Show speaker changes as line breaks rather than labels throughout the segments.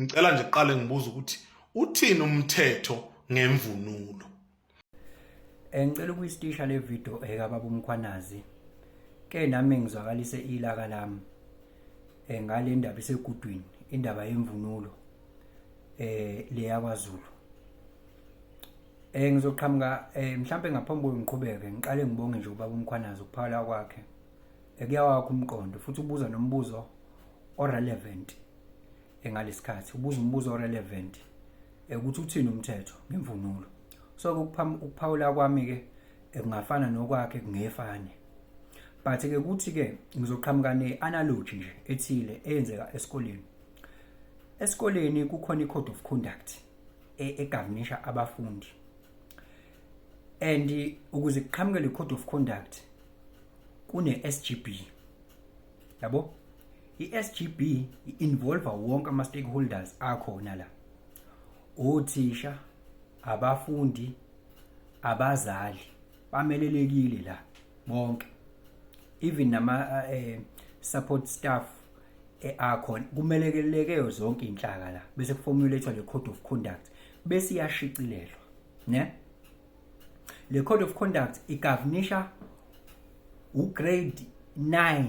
Ngicela nje kuqale ngibuza ukuthi uthini umthetho ngemvunulo.
Ngicela ukuyistisha le video ekababa uMkhwanazi. Ke nami ngizwakalise ilaka lami ngale ndaba isegudwini, indaba yemvunulo le yakwaZulu. Ngizoqhamuka mhlambe ngaphambi kokungiqhubeke ngiqale ngibonge nje ubaba uMkhwanazi ukuphawula kwakhe. Kuyawakha umqondo futhi ubuza nombuzo o-relevant ngalesikhathi, ubuza umbuzo o-relevant ukuthi uthini umthetho ngemvunulo. So ukuphawula kwami ke kungafana nokwakhe, kungefane, but ke kuthi ke ngizoqhamuka ne-analogy nje ethile eyenzeka esikoleni. Esikoleni kukhona i-code of conduct egovernisha abafundi, and ukuze kuqhamuke le code of conduct kune-SGB, yabo. I-SGB i-involve wonke ama-stakeholders akhona la, othisha, abafundi, abazali, bamelelekile la bonke, even nama support staff akhona, kumelekeleke zonke inhlaka la, bese kuformulate le code of conduct, bese iyashicilelwa ne. Le code of conduct igovernisha ugrade 9,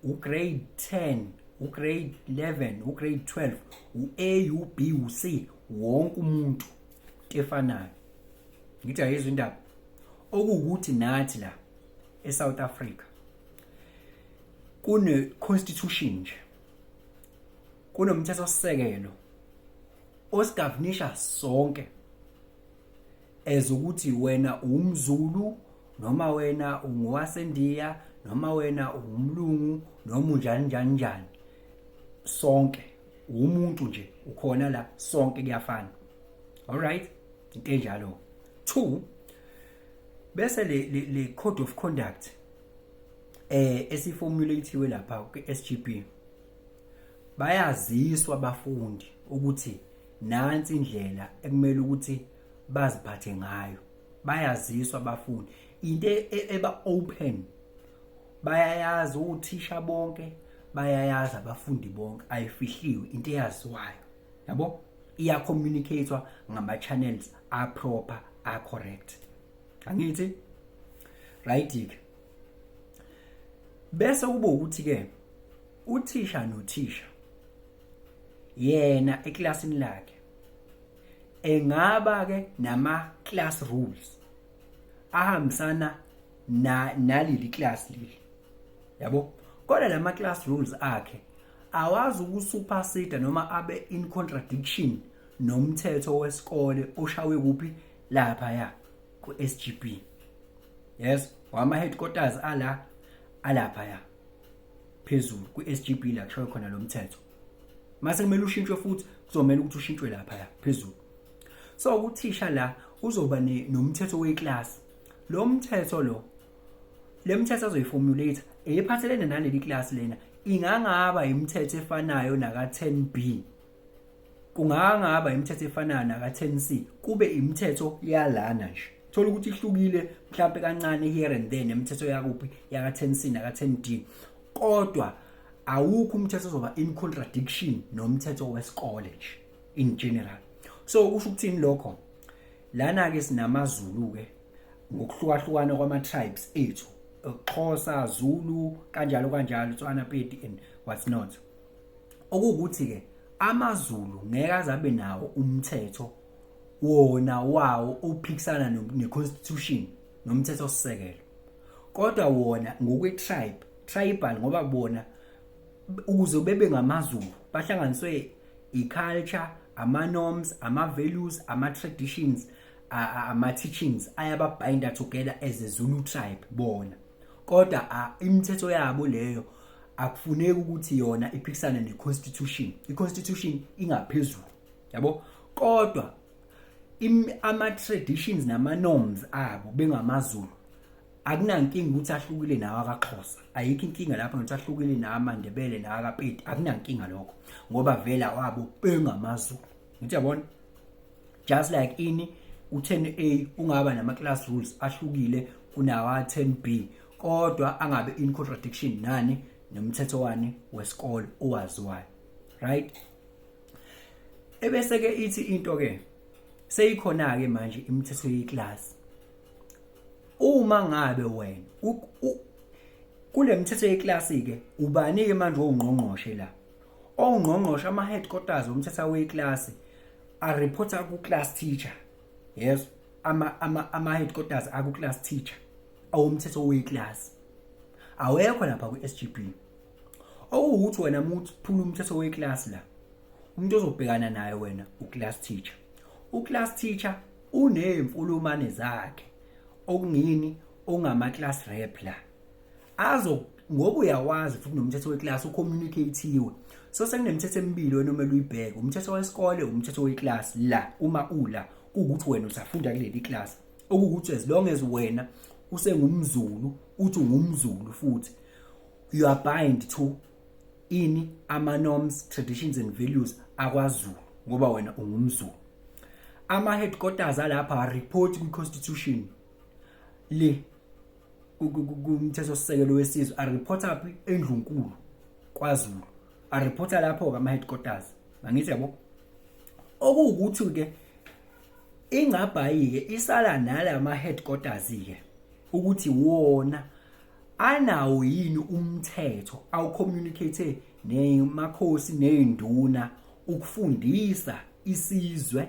ugrade 10, ugrade 11, ugrade 12, u-A, u-B, u-C, wonke umuntu efanayo. Ngithi ayizwe indaba okuwukuthi nathi la eSouth Africa kune constitution nje, kunomthetho sisekelo osigovernisha sonke, ezokuthi wena umZulu noma wena ungowaseNdiya noma wena ungumlungu noma unjani njani njani, sonke umuntu nje ukhona la, sonke kuyafana. Alright, into enjalo. Two, bese le code of conduct esiformulatiwe lapha ku-SGB, bayaziswa abafundi ukuthi nansi indlela ekumele ukuthi baziphathe ngayo. Bayaziswa abafundi, into eba open, bayayazi othisha bonke, bayayazi abafundi bonke, ayifihliwe, into eyaziwayo, yabo. Iya-communicatewa ngama-channels a-proper, a-correct, angithi? Right ke, bese kuba ukuthi ke uthisha nothisha yena eklasini lakhe engaba ke nama class rules ahambisana na naleli class leli, yabo. Kodwa lama class rules akhe awazi ukusupersede noma abe in contradiction nomthetho wesikole oshawe kuphi lapha ya ku SGB, yes, wama headquarters ala alapha ya phezulu ku SGB la kushawe khona lo mthetho. Mase kumele ushintshwe futhi, kuzomela ukuthi ushintshwe lapha ya phezulu. So uthisha la uzoba nomthetho weclass. Lo mthetho lo, le mthetho azoyiformulate ephathelene naleli class lena, ingangaba imithetho efanayo naka 10B, kungangaba imithetho efanayo naka 10C, kube imithetho yalana nje. Thola ukuthi ihlukile mhlawumbe kancane here and there nemithetho yakuphi, yaka 10C naka 10D, kodwa awukho umthetho ozoba in contradiction nomthetho wesikole nje in general. So kusho ukuthini lokho? Lana ke sinamaZulu ke ngokuhlukahlukana kwama tribes ethu, Xhosa, Zulu, kanjalo kanjalo, Tswana, Pedi and what's not. Okuwukuthi ke amaZulu ngeke azabe nawo umthetho wona wawo ophikisana ne-constitution nomthetho sisekelo, kodwa wona ngokwe-tribe, tribal, ngoba bona ukuze bebe ngamaZulu bahlanganiswe i-culture, ama-norms, ama-values, ama-traditions, ama-teachings ayababinda together as a Zulu tribe bona. Kodwa imithetho yabo leyo akufuneki ukuthi yona iphikisane ne-constitution, i-constitution ingaphezulu, yabo. Kodwa ama-traditions nama-norms abo bengamaZulu akunankinga ukuthi ahlukile nawo akaXhosa, ayikho inkinga lapho ngokuthi ahlukile nawo amaNdebele nawo akaPedi, akunankinga lokho ngoba vela wabo bengamaZulu. Ngithi yabona, just like ini u10A ungaba nama class rules ahlukile kunawa 10B, kodwa angabe in contradiction nani, nomthetho wani wesikole owaziwayo, right? Ebese ke ithi into ke seyikhona ke manje imithetho yeklasi. Uma ngabe wena kule mithetho yeklasi ke, ubani ke manje ongqongqoshe la? Ongqongqoshe, ama headquarters omthetho weklasi a-reporta ku class teacher. Yes, ama headquarters aku class teacher awumthetho weklasi, awekho lapha ku-SGB. Okuwukuthi wena uma uphula umthetho weklasi la, umuntu ozobhekana naye wena uclass teacher. Uclass teacher uney'mfulumane zakhe, okungini ongama-class rep la azo, ngoba uyawazi futhi nomthetho weclass ucommunicate-iwe. So sekunemithetho emibili wena omele uyibheke: umthetho wesikole, umthetho weclass la. Uma ula kuwukuthi wena usafunda kuleli class, okuwukuthi as long as wena usengumZulu, uthi ungumZulu futhi, you are bind to ini? Ama-norms, traditions and values akwaZulu, ngoba wena ungumZulu. Ama-headquarters alapha report kwi-constitution le, kumthetho sisekelo wesizwe. Areporta phi? Endlunkulu kwaZulu areporta lapho-ke ama-headquarters, angithi yabo? Okuwukuthi-ke ingcabhayi-ke isala nalama headquarters-ke ukuthi wona anawo yini umthetho awucommunicate nemakhosi nezinduna ukufundisa isizwe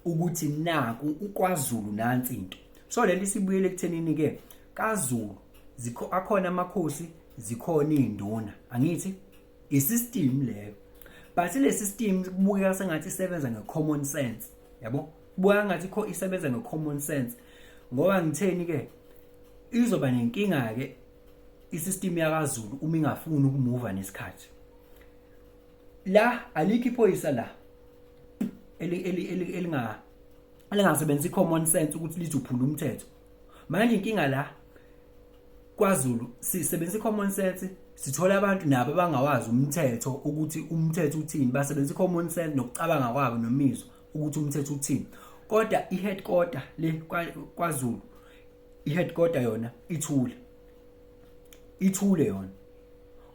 ukuthi naku uKwaZulu, nansi into. So lento isibuyele ekuthenini ke kaZulu zikho akhona amakhosi, zikhona izinduna, angithi isystem leyo? But le system kubukeka sengathi isebenza nge-common sense, yabo? Kubukeka ngathi kho isebenza nge-common sense. Ngoba ngitheni ke, izoba nenkinga ke isystem yakaZulu uma ingafuni ukumuva nesikhathi. La alikho iphoyisa la eli eli elinga elingasebenzisi common sense ukuthi lithi uphula umthetho. Manje inkinga la kwaZulu, sisebenzisa common sense, sithola abantu nabo abangawazi umthetho ukuthi umthetho uthini, basebenzisa common sense nokucabanga kwabo nomizwa ukuthi umthetho uthini. Kodwa i-headquarter le kwaZulu, i-headquarter yona ithule, ithule yona,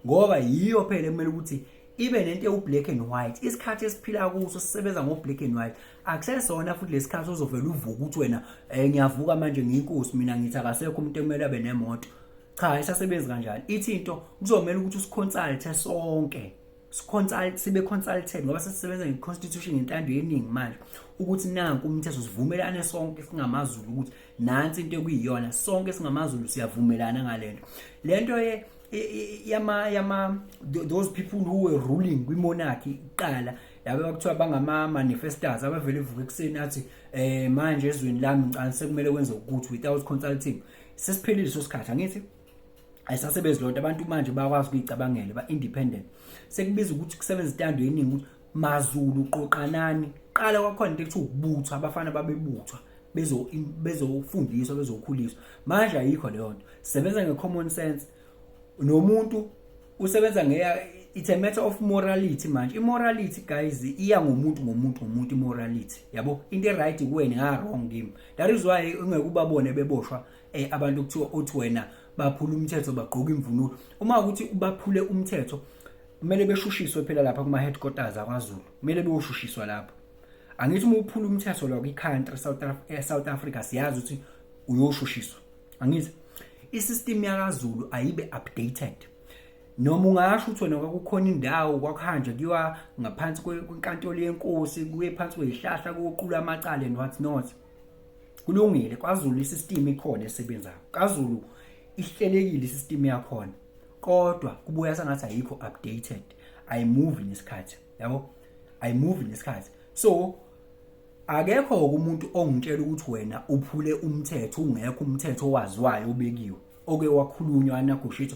ngoba yiyo phela ekumele ukuthi ibe nento ewu-black and white. Isikhathi esiphila kuso sisebenza ngo-black and white, akusesona futhi lesikhathi ozovela uvuka ukuthi wena ngiyavuka manje, ngiyinkosi mina, ngithi akasekho umuntu ekumele abe nemoto. Cha, isasebenzi kanjalo. Ithi into kuzomela ukuthi usiconsulte sonke, siconsult, sibe consulted, ngoba sesisebenza nge-constitution, ngentando yeningi manje, ukuthi nanku umthetho, sivumelane sonke singamaZulu ukuthi nansi into ekuyiyona. Sonke singamaZulu siyavumelana ngalento. Lento ye yama those people who were ruling kwi-monarchy kuqala, laba kuthiwa bangama manifestors, abavele evuka ekuseni athi manje ezweni lami ngicane sekumele kwenze ukuthi without consulting, sesiphelile leso sikhathi, angithi? Ayisasebenzi lonto. Abantu manje bayakwazi ukuyicabangela, ba-independent. Sekubiza ukuthi kusebenza intando yeningi, ukuthi maZulu qoqanani. Qala kwakhona into ekuthiwa ukubuthwa, abafana babebuthwa bezofundiswa, bezokhuliswa. Manje ayikho leyo nto, sebenza nge-common sense, nomuntu usebenza ngeya. It's a matter of morality manje. Immorality, guys, iya ngomuntu, ngomuntu, ngomuntu. Immorality, yabo, into e-right kuwena nga wrong kimi. That is why ungeke ubabone beboshwa abantu kuthiwa othi wena baphula umthetho, bagqoka imvunulo. Uma ukuthi ubaphule umthetho, kumele beshushiswe phela lapha kuma headquarters akwaZulu, kumele beyoshushiswa lapho, angithi? Uma uphula umthetho la kwi-country South Africa, siyazi ukuthi uyoshushiswa, angithi? Isystem yakaZulu ayibe updated. Noma ungasho ukuthi wena kwakukhona indawo kwakuhanjwa kuyiwa ngaphansi kwenkantolo yenkosi, kuye phansi kwezihlahla, kuyoqulwa amacala and what not, kulungile. KwaZulu isystem ikhona esebenzayo, kaZulu ihlelekile isystem yakhona, kodwa kubuya sengathi ayikho updated, ayimove nesikhathi, yabo, ayimove nesikhathi. So akekho umuntu ongitshela ukuthi wena uphule umthetho ungekho umthetho owaziwayo obekiwe, oke wakhulunywa, negotiate,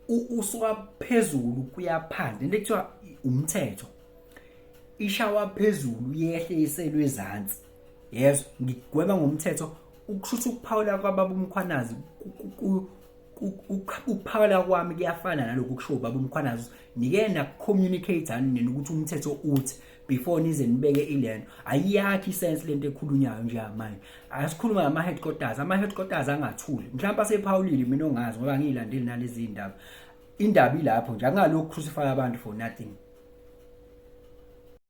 usuka phezulu kuya phansi. Into ekuthiwa umthetho ishawa phezulu, yehle iselwe ezansi. Yes, ngigweba ngomthetho. Ukusho ukuphawula kwababa uMkhwanazi, ukuphawula kwami kuyafana nalokhu kushiwo ubaba uMkhwanazi. Nike na-communicate nini ukuthi umthetho uthi before nize nibeke ilento? Ayiyakhi isense lento ekhulunywayo nje manje. Asikhuluma ngama-headquarters, ama-headquarters angathuli. Mhlawumbe asephawulile, mina ongazi ngoba ngiyilandeli nalezi ndaba. Indaba ilapho nje, akungalokhu crucify abantu for nothing.